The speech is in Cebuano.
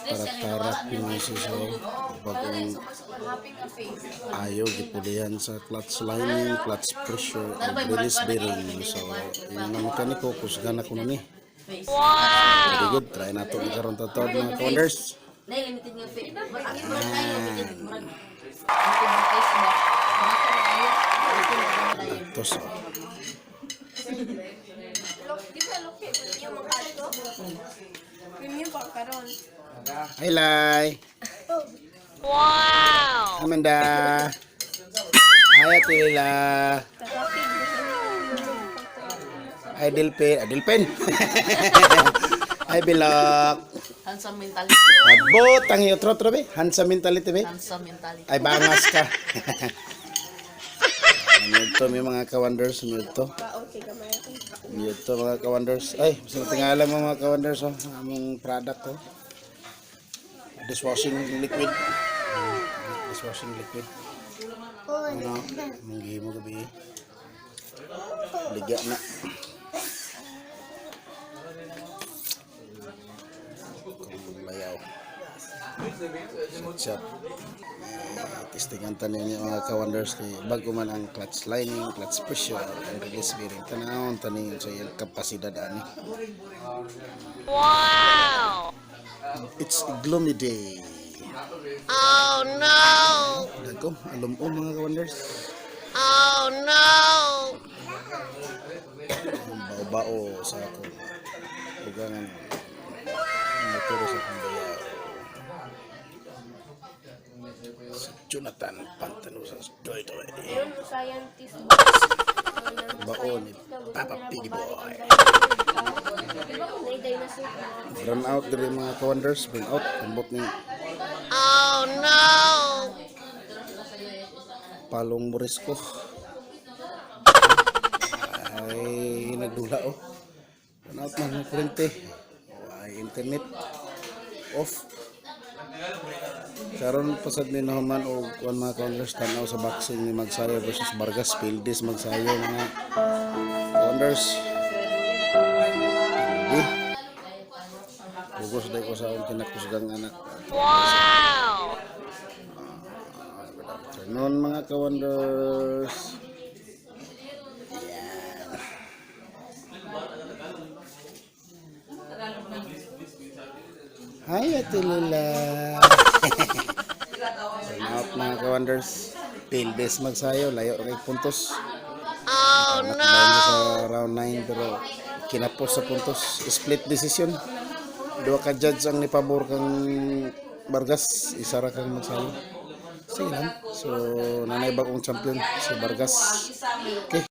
Tarak-tarak ni siya sa bagong ayaw gipulihan sa clutch lining, clutch pressure, and release bearing. So, yung mga mekaniko, kusgan ako na ni. Wow! Very good. Try na ito karon tatawag, mga ka-wonders. Nay limited nga face. Murag murag ay limited, murag limited nga face ba? Murag ka na ayo. Ito so. Di ba look premium ang kato? Premium pa karon. Hi, Lai! Wow! Amanda! Hi, Ate Lila! Hi, Delpin! Ah, Delpin! Hi, Bilok! Handsome mentality. Abot ang iyo, tro, tro, be. Handsome mentality, be. Handsome mentality. Ay, bangas ka. Mute to, may mga ka-wonders. Mute to. Okay, gamay ako. Mute to, mga ka-wonders. Ay, basta tingala mo, mga ka-wonders, oh. Among product, oh. Dishwashing liquid. Dishwashing liquid. Ano? Among gihimo gabi. Ligya na. Kung layaw. Shot. Testingan tanin niya, mga ka-wonders, kay bago man ang clutch lining, clutch pressure, ang release bearing. Tanawon tanin sa iyang kapasidad ani. Wow! It's a gloomy day. Oh no! Dagko, alum-um, mga ka-wonders. Oh no! Ang bao-bao sa akong ugangan motor sa akong bayaw. Si Jonathan Pantanusa Doy Doy. Ayun mo scientist. Bao ni Papa Piggy Boy. Di ba kung dinosaur? Run out diri, mga ka-wonders, run out. Ambot ni Oh no! Palong Morisco. Ay, nagdula oh. Run out man ng kurente. Ay, internet. Off. Karon pasad ni nahuman og kuan, mga ka-wonders, tanaw sa boxing ni Magsayo versus Vargas. Pildis Magsayo, mga ka-wonders. Hindi. Pugos day ko sa akong kinakusgang anak. Wow! Good afternoon, mga ka-wonders. Yan. Hi, Ate Lila. Turn out, mga ka-wonders. Pildes Magsayo. Layo ra kay puntos. Oh Knockdown no! siya sa round 9 pero kinapos sa puntos. Split decision. Duha ka judge ang nipabor kang Vargas, isa ra kang Magsayo. Sige lang. So, nanay bagong champion si Vargas. Okay.